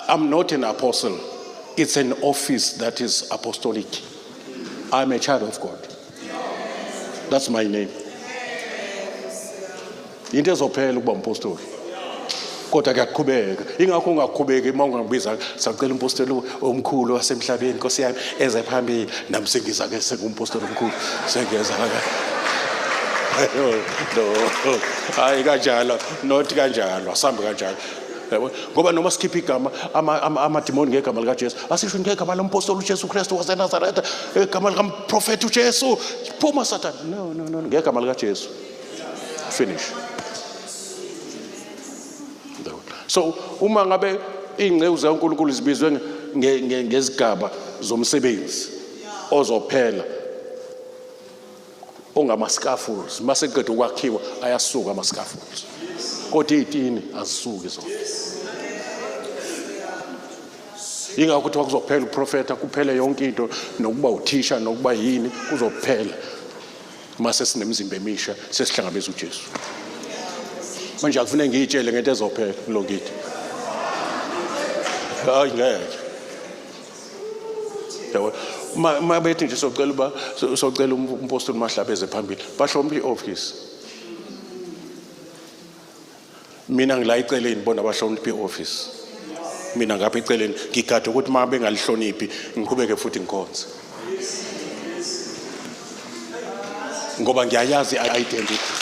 I'm not an apostle. It's an office that is apostolic. I'm a child of God. That's my name. Into ezophela ukuba umpostoli. Kodwa kuyaqhubeka. Ingakho ungaqhubeki uma ungangibiza sacela umpostoli omkhulu wasemhlabeni Nkosi yami eze phambili nami sengiza ke sengumpostoli omkhulu sengeza ke. No. Hayi kanjalo, not kanjalo, asambe kanjalo. Yabo? Ngoba noma sikhipha igama amadimoni ngegama likaJesu, asisho ngegama lompostoli uJesu Kristu waseNazaretha, igama likamprofethi uJesu, phuma Sathane. No, no, no, ngegama likaJesu. Finish. So uma ngabe iy'nceku zikaNkulunkulu zibizwe ngezigaba zomsebenzi ozophela ongama-scaffolds uma sekuqeda ukwakhiwa ayasuka ama-scaffolds kodwa iy'tini azisuki zona. Yingakho kuthiwa kuzophela uprofetha, kuphele yonke into, nokuba uthisha nokuba yini kuzophela uma sesinemizimba emisha sesihlangabeza uJesu. Manje akufuneki ngiyitshele ngento ezophela kulo ngidi, hayi ngeke. Yabo, uma bethi nje socela uba socela umpostoli Mahlaba eze phambili, bahlombe i-office. Mina ngila eceleni, bona bahloniphe i-office, mina ngapha eceleni ngigade ukuthi uma bengalihloniphi ngiqhubeke futhi ngikhonze, ngoba ngiyayazi i-identity.